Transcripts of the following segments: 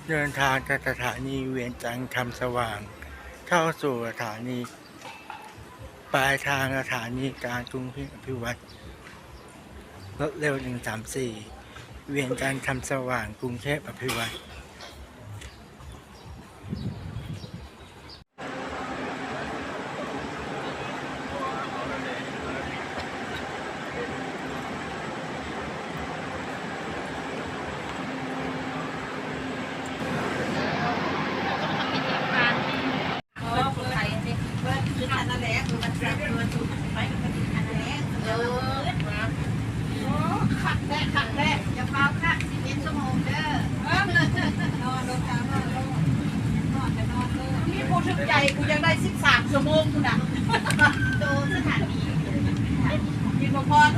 ເດີນທາງຈາກສະຖານີວຽງຈັນຄຳສະຫວ່າງ ເຂົ້າສູ່ສະຖານີ ປາຍທາງສະຖານີກາງກຸງເທບອະພິວັດ ລົດເລັວໜຶ່ງສາມສີ່ ວຽງຈັນຄຳສະຫວ່າງ ກຸງເທບອະພິວັດ. ໂອ້ ຄັກແທ້ ຄັກແທ້ ຢ່າຟ້າວຄັກ ສິບເອັດຊົ່ວໂມງເດີ. ເອີ ນອນໂລດ ນອນໂລດ ນອນກະນອນໂລດ. ມີຜູ້ຖືກໃຈ ກູຢາກໄດ້ສິບສາມຊົ່ວໂມງພຸ້ນນະ ໂຕສະຖານີ ເຫັນບໍ່ພອນ?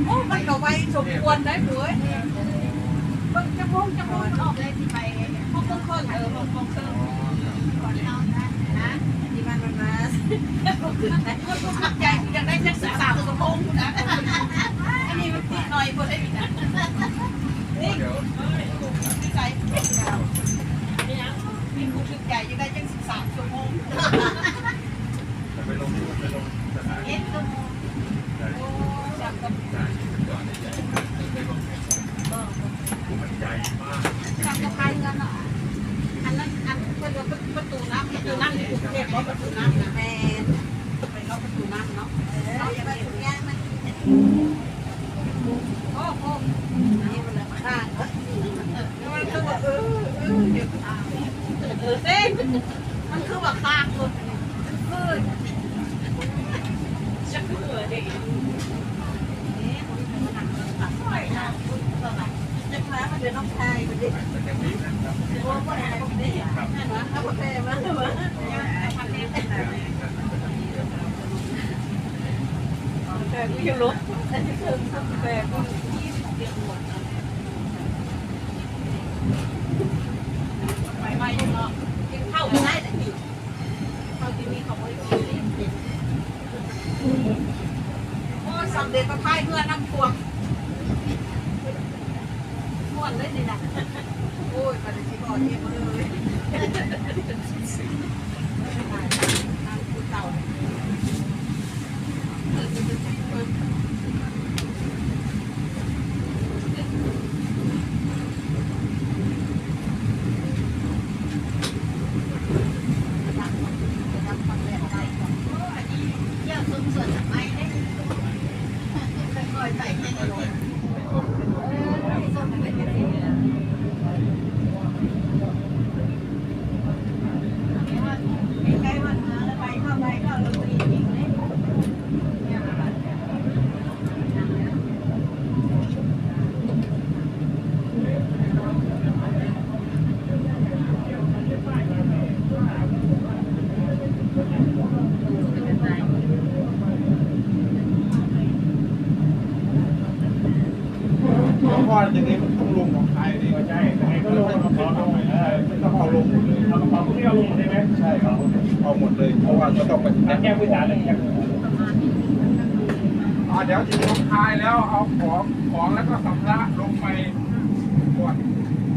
ໂອ້ ມັນກະໄວສົມຄວນໄດ໋ ເອີຍ. ເບິ່ງຈັກໂມງ ຈັກໂມງມັນອອກເລີຍ ຊິໄປຫົກໂມງເຄິ່ງ. ເອີ ຫົກໂມງເຄິ່ງ ກ່ອນເຮົານະ ທີ່ມັນ ມັນມາ ໃຈຢາກໄດ້ຈັກສິບສາມຊົ່ວໂມງພຸ້ນນະ. ອັນນີ້ມັນຕິດໜ້ອຍບໍ່ໄດ້ນີ້ນະ ນີ້ ນີ້ໃສ ມີຫຍັງ ມີຜູ້ຖືກໃຈຢາກໄດ້ຈັກສິບສາມຊົ່ວໂມງ. ໄປລົງ ໄປລົງສະຖານີ ເອັດຊົ່ວໂມງ. ໂອ້ ສາມກັບ ໄປລົງ ມັນໃຫຍ່ມາກ ສາມກັບໄປເຮືອນເນາະ. ອັນນັ້ນ ອັນເພິ່ນວ່າປະ ປະຕູນ້ຳ ປະຕູນ້ຳຢູ່ກຸງເທບບໍ່? ປະຕູນ້ຳນະ ແມ່ນ ໄປເລາະປະຕູນ້ຳເນາະ. ເອີ ເຮົາຢາກໄປທຸກຢ່າງມັນ ໂອ້ໂຫ ນີ້ມັນລະຂ້າງ ມັນຄືວ່າ ເອີ ເອີ ເອີ ເອີ ເອີ ເອີ ມັນຄືວ່າຄ້າງລົດ ຄື ຈັກຄືເອີເດ້ ນີ້ມັນນັ່ງລົດຕັດ ຈະພາມາເດີນນ້ອງຊາຍເດ້ ໂອ້ ບໍ່ໄດ້ ບໍ່ໄດ້ ແມ່ນຫວາ ເອົາກາແຟມາ ກາແຟຢູ່ລົດ ກາແຟ ໄປໄວເນາະ ກິນເຂົ້າບໍ່ໄດ້ເດ້ນີ້ ເຂົ້າກິນນີ້ເຂົາບໍ່ໄດ້ກິນເດ້. ໂອ້ຍ ສຳເລັດມາພາຍເຮືອນຳພວກ ມ່ວນເລີຍນີ້ນະ. ໂອ້ຍ ປານຊິບໍ່ເຮັດເລີຍ ນຳຜູ້ເຖົ້າ. เพราะว่าอย่างนี้มันต้องลงของไทยนี่ ก็ใช่ ยังไงก็ลง มันต้องลง เออ มันต้องเอาลงหมดเลย เอากระเป๋าพวกนี้เอาลงหมดเลยไหม ใช่ครับ เอาหมดเลย เพราะว่าก็ต้องไป เอาแก้วผู้โดยสารเลย แก้วผู้โดยสาร อ่า เดี๋ยวถึงหนองคายแล้วเอาของ ของแล้วก็สัมภาระลงไปก่อน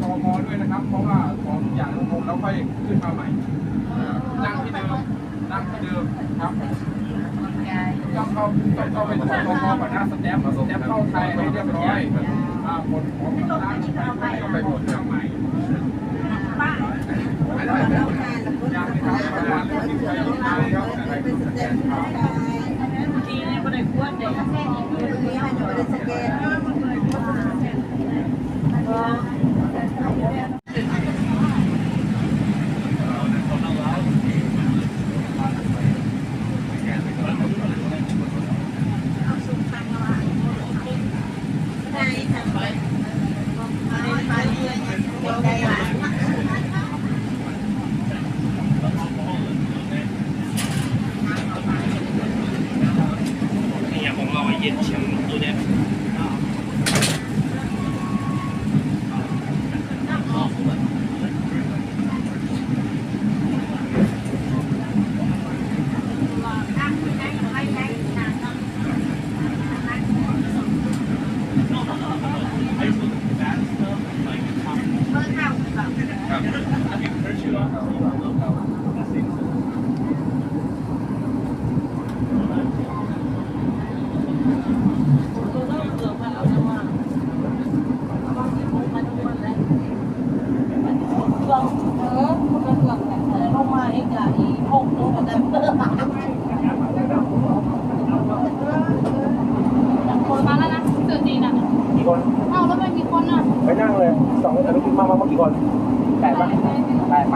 ตม ด้วยนะครับ เพราะว่าของทุกอย่างลงแล้วค่อยขึ้นมาใหม่ นั่งที่เดิม นั่งที่เดิมครับ ต้องเข้า ต้องเข้าไปตรวจ ตม ก่อนนะ สแตมป์ สแตมป์เข้าไทยให้เรียบร้อย อ่า ขนของต่างๆ ก็ไปหมดเชียงใหม่ ໄດ້ ໄດ້ ໄດ້ คนมาแล้วนะ เจอจีนอ่ะ กี่คน เอ้า แล้วไม่มีคนอ่ะ ไปนั่งเลย สองคน อันนี้มา มา มากี่คน แปดปะ แปด ไป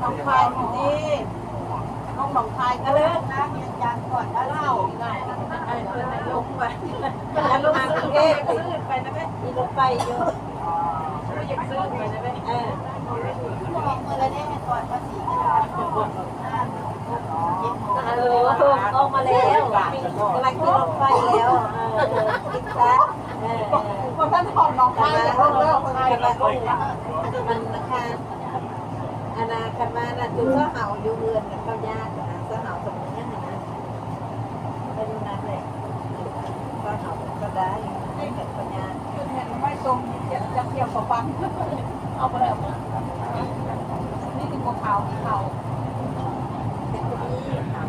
ໜອງຄາຍນີ້ ລົງໜອງຄາຍກະເລີກນະ ເຮັດການກວດກາເຫຼົ້າ ເພິ່ນໃຫ້ລົງໄປ ແລ້ວລົງມາກຸງເທບ ໄປນະແມ່ ຂີ່ລົດໄຟຢູ່ ຢາກຊື້ໄປນະແມ່ ເອີ ອອກມາແລ້ວ ອອກມາແລ້ວ ກຳລັງຂີ່ລົດໄຟແລ້ວ ເອີ ເອີ ເອີ ບໍ່ທັນຮອດໜອງຄາຍ ແຕ່ວ່າ ມັນລາຄາ ອັນນ່າ ຄັນວ່ານັ້ນ ຈຸດຊາວເຮົາຢູ່ເຮືອນນະ ເຂົາຍາກນະ ຊາວເຮົາສຳເນີຫັ້ນນະ ໄປຢູ່ນັ້ນແຫຼະ ຊາວເຮົາກໍໄດ້ ເຂົາຍາກ ເພິ່ນເຫັນໄມ້ຕົງທີ່ຈະ ຈະກຽມບໍ່ປັນ ເອົາບໍ່ໄດ້ ເອົາບໍ່ໄດ້ ນີ້ຄືບໍ່ຂາວ ຂາວ ເປັນຜູ້ດີ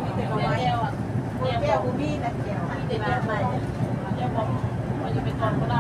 ມີແຕ່ໜໍ່ໄມ້ ແກ້ວບໍ່ມີນະ ແກ້ວ ມີແຕ່ໜໍ່ໄມ້ ແກ້ວບໍ່ ບໍ່ຢູ່ເປັນຕອນບໍ່ໄດ້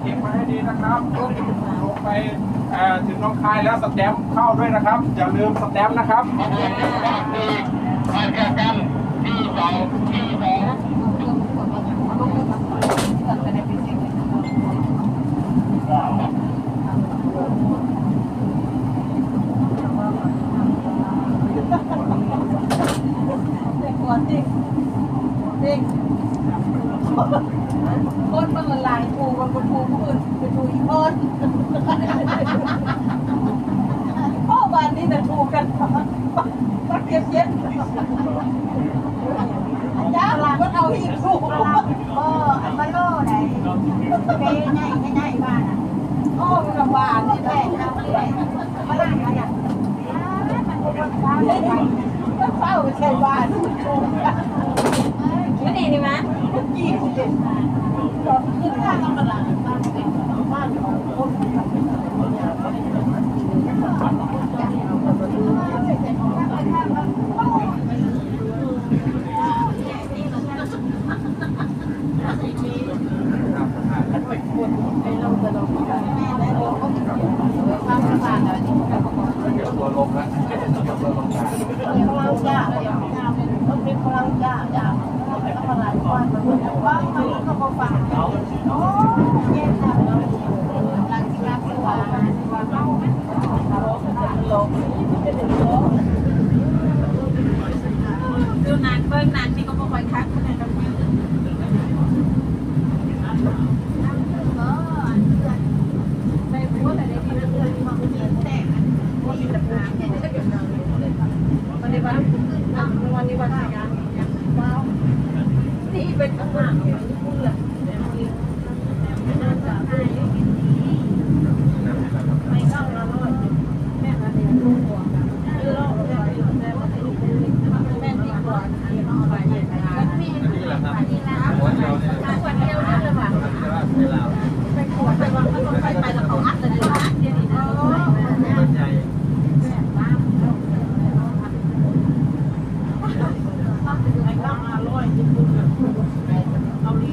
เก็บไว้ให้ดีนะครับ ลงไป เอ่อ ถึงหนองคายแล้วสแตมป์เข้าด้วยนะครับ อย่าลืมสแตมป์นะครับ คนมันหลายๆ ถูกมันบ่ถูกผู้อื่น ไปถูกอีพร พ่อบ้านนี้น่ะถูกกัน บักเก็บเย็น อาจารย์มันเอาอีกถูก บ่ อันบ่โลใด เปใหญ่ใหญ่บ้านน่ะ โอ้ มันก็บ้านนี่แหละ เฮานี่แหละ ฝรั่งมาเนี่ย มันเศร้าใช่บ้าน มื้อนี้นี่มา ดูหนัง เบิ่งหนังนี่ก็บ่ค่อยคักปานใดดอก เกาหลี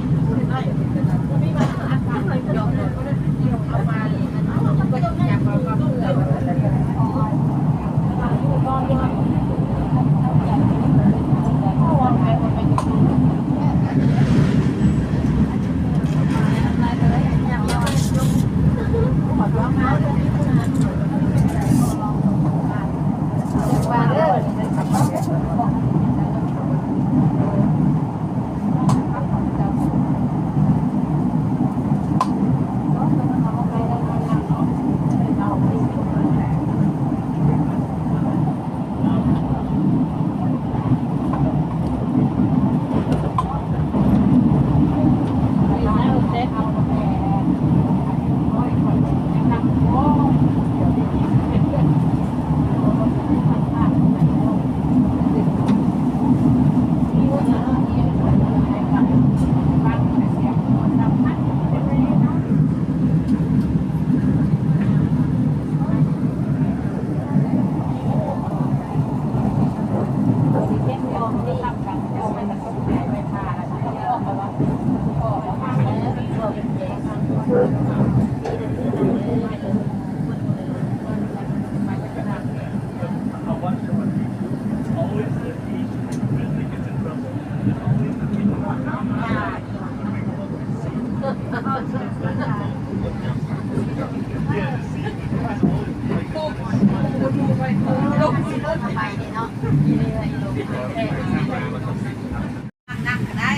ນັ່ງກໍໄດ້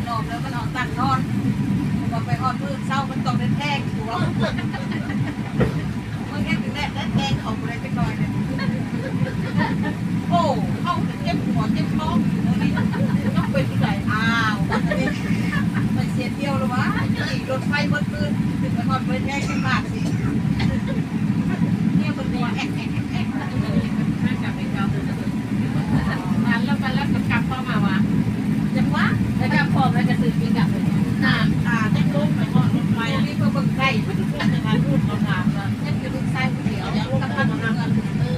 ນອນແລ້ວກໍນອນ ຕັ້ງນອນ ວ່າໄປຮອດມື້ເຊົ້າມັນຕ້ອງໄດ້ແພງຕົວະ ເມືອງເຮັດແບບນັ້ນແພງເຂົາບໍ່ໄດ້ຈັກໜ້ອຍເດ້. ໂອ້ ເຮົາກໍເຈັບຫົວເຈັບທ້ອງຢູ່ເດີນີ້ ຈັກເປັນຜູ້ໃດ. ອ້າວ ບັດນີ້ໄປເສຍທ່ຽວແລ້ວຫວາ ຂີ່ລົດໄຟເບິດມື້ ຂຶ້ນໄປຮອດບໍ່ໄດ້ແພງຈັກບາດ. ເມຍເພິ່ນກໍວ່າແອກໆໆໆ ມາແລ້ວ ມາແລ້ວກໍກັບເຂົ້າມາວ່າ ຈັກວ່າ ແລ້ວກໍພ້ອມແລ້ວກໍຊື້ກິນກັບເລີຍ. ອ່າ ອ່າ ແຕ່ລົງໄປຮອດລົດໄຟ ນີ້ເພິ່ນເບິ່ງໄກ່ ເພິ່ນກໍຖາມວ່າ ຍັງຢູ່ລູກຊາຍຜູ້ດຽວ ຍັງກັບບ້ານເມືອງ ເອີ.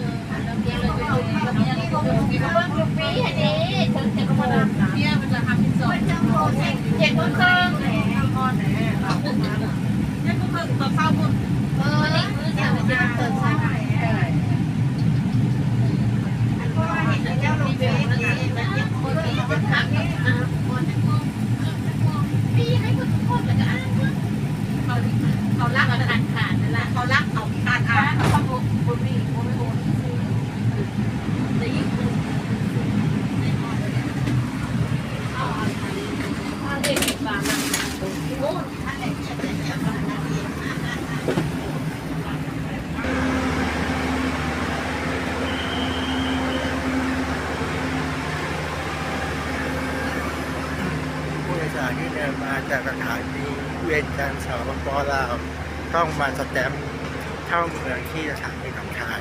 ເຂົາລັກເຂົາຂາດໆ ຫັ້ນລະ ເຂົາລັກເຂົາຂາດອ່ານ ເຂົາບໍ່ມີ ບໍ່ມີໂອນ ໄດ້ຍິນ ເດວິດວ່າມັນໂອນ ຜູ້ໂດຍສານທີ່ເດີນມາຈາກສະຖານີວຽງຈັນ ສປປ ລາວ ຕ້ອງມາສະແຕັມເຂົ້າເມືອງທີ່ສະຖານີໜອງຄາຍ.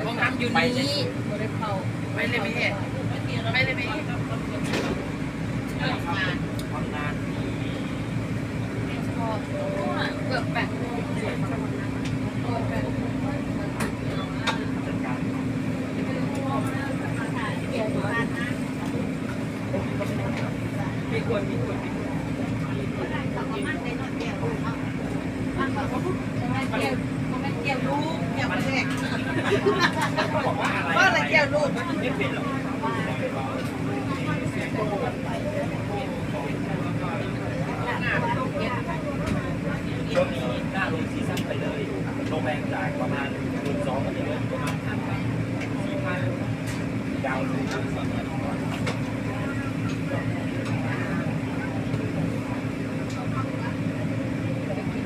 ຫ້ອງນ້ຳຢູ່ນີ້ ບໍ່ໄດ້ເຂົ້າ ໄປເລີຍແມ່ ໄປເລີຍແມ່. ຊ່ວງນີ້ໜ້າໂລງຊີຊັນໄປເລີຍ ລົງແຮງຈາກປະມານໝື່ນສອງ ກໍໄປເລີຍປະມານຫ້າພັນ ສີ່ພັນ ດາວໂລງ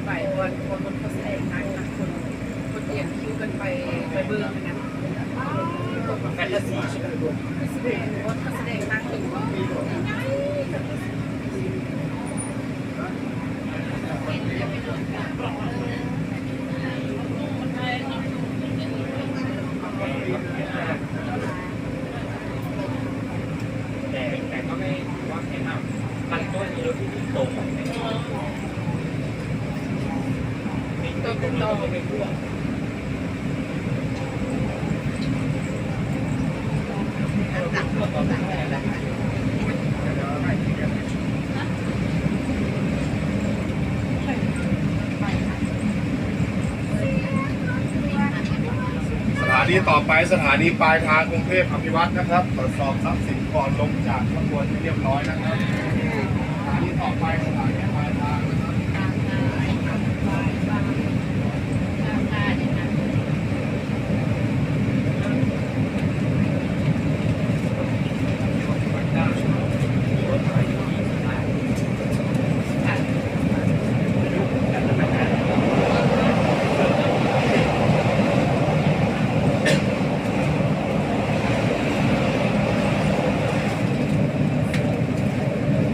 ໄປ ເພາະວ່າ ເພາະວ່າລົດເຂົາສະແດງໜັກນະ ຄົນ ຄົນລຽນຄິວກັນໄປ ໄປເບິ່ງຫັ້ນນະ ແຟນຕາຊີ สถานีต่อไป สถานีปลายทางกรุงเทพอภิวัฒน์นะครับ ตรวจสอบทรัพย์สินก่อนลงจากขบวนให้เรียบร้อยนะครับ สถานีต่อไป สถานีปลายทางนะครับ ສ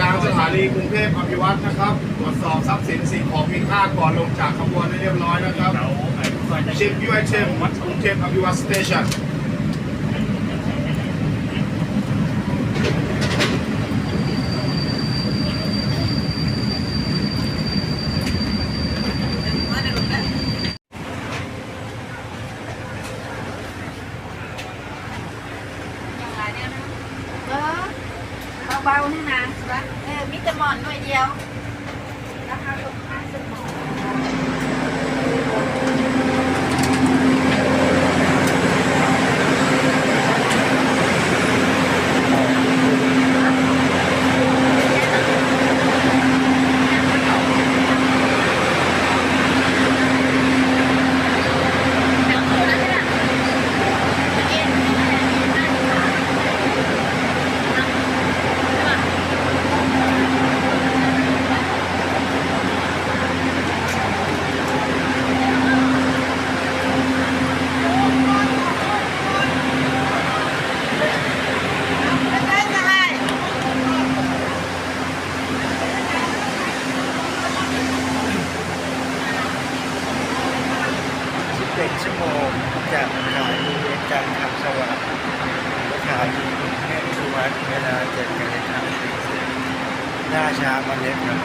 ทางสถานีกรุงเทพอภิวัฒน์นะครับ ตรวจสอบทรัพย์สินสิ่งของมีค่าก่อนลงจากขบวนให้เรียบร้อยนะครับ Check your item กรุงเทพอภิวัฒน์ Station. ເອີ ເບົາໆ ນີ້ນະ ເອີ ມີແຕ່ໝອນໜ່ວຍດຽວ ລາຄາຕົກ ສິບເອັດຊົ່ວໂມງ ຈາກສະຖານີວຽງຈັນຄຳສະຫວ່າງ ສະຖານີກຸງເທບອະພິວັດ ເວລາເຈັດນາລິກາ ລ່າຊ້າມາເລັກນ້ອຍ.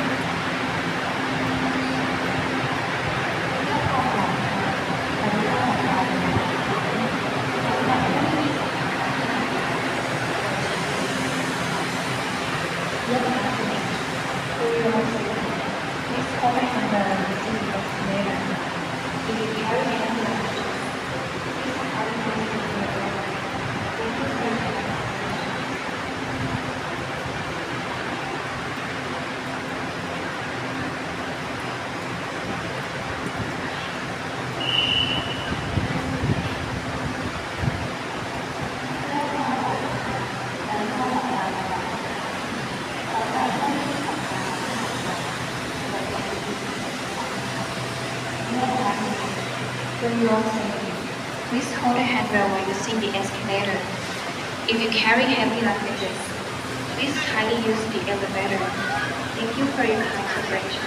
Please hold the handrail using the escalator. If you carry heavy luggage, please carry those with your bag. Thank you for your attention. For your safety, please hold the handrail while using the escalator. If you carry heavy luggages, please kindly use the elevator. Thank you for your kind cooperation.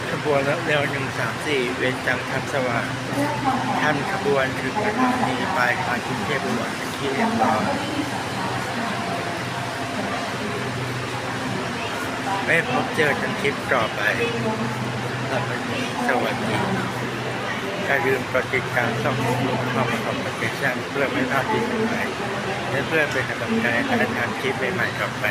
ຂະບວນແລ້ວ ໜຶ່ງສາມສີ່ ວຽງຈັນຄຳສະຫວ່າງ. ທ່ານຂະບວນຄືສະຖານີປາຍທາງກຸງເທບອະພິວັດເປັນທີ່ຮຽບຮ້ອຍ. ໄວ້ພົບເຈີກັນຄລິບຕໍ່ໄປ. ສະຫວັດດີ. ຢ່າລືມກົດຕິດຕາມຊ່ອງຢູທູບ ຄວາມປະສົມໂປຣດັກຊັນ ເພື່ອບໍ່ໃຫ້ພາດຄລິບໃໝ່ໆ ແລະ ເພື່ອເປັນກຳລັງໃຈໃຫ້ໄດ້ທຳຄລິບໃໝ່ໆຕໍ່ໄປ.